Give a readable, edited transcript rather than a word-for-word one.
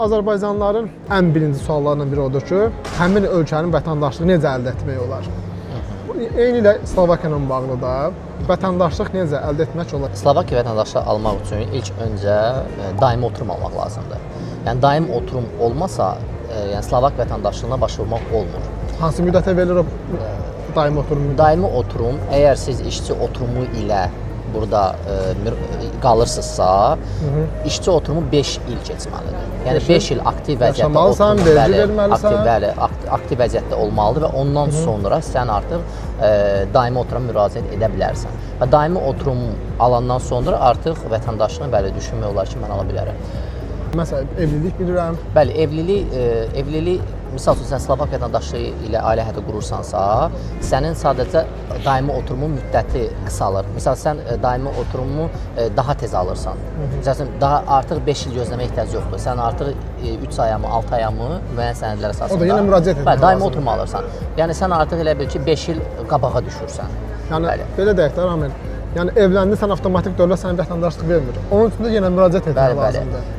Azərbaycanlıların ən birinci suallarından biri odur ki, həmin ölkənin vətəndaşlığını necə əldə etmək olar? Eyni ilə Slovakiya ilə bağlı da vətəndaşlıq necə əldə etmək olar? Slovakiya vətəndaşlığı almaq üçün ilk öncə daimi oturum almaq lazımdır. Yəni daimi oturum olmasa, yəni Slovak vətəndaşlığına başvurmaq olmur. Hansı müddətə verilir o daimi oturum müddəti? Daimi oturum, əgər siz işçi oturumu ilə burada qalırsınızsa, işçi oturumu 5 il keçməlidir. Yəni 5 il aktiv vəziyyətdə Yaşamalısan, oturum, vergi bəli, verməlisən. Aktiv, bəli, aktiv vəziyyətdə olmalıdır və ondan sonra sən artıq daimi oturuma müraciət edə bilərsən. Və daimi oturum alandan sonra artıq vətəndaşlığını, bəli, düşünmək olar ki, mən ala bilərəm. Məsələn, evlilik bilirəm. Bəli, evlilik, misal üçün sən Slovak vətəndaşlığı ilə ailə həyatı qurursansa, sənin sadəcə daimi oturumun müddəti qısalır. Misal sən daimi oturumu daha tez alırsan. Misal üçün daha artıq 5 il gözləməyə ehtiyac yoxdur. Sən artıq 3 aya mı, 6 aya mı müəyyən sənədlər əsasında. O da yenə müraciət etmək Bəli, daimi lazımdır. oturum alırsan. Yəni sən artıq elə bil ki, 5 il qabağa düşürsən. Yəni Bəli. belə deyək də Ramin, yəni evləndisən, avtomatik dövlət sənə vətəndaşlıq vermir. Onun üçün də yenə müraciət etmək Bəli, bəli. lazımdır.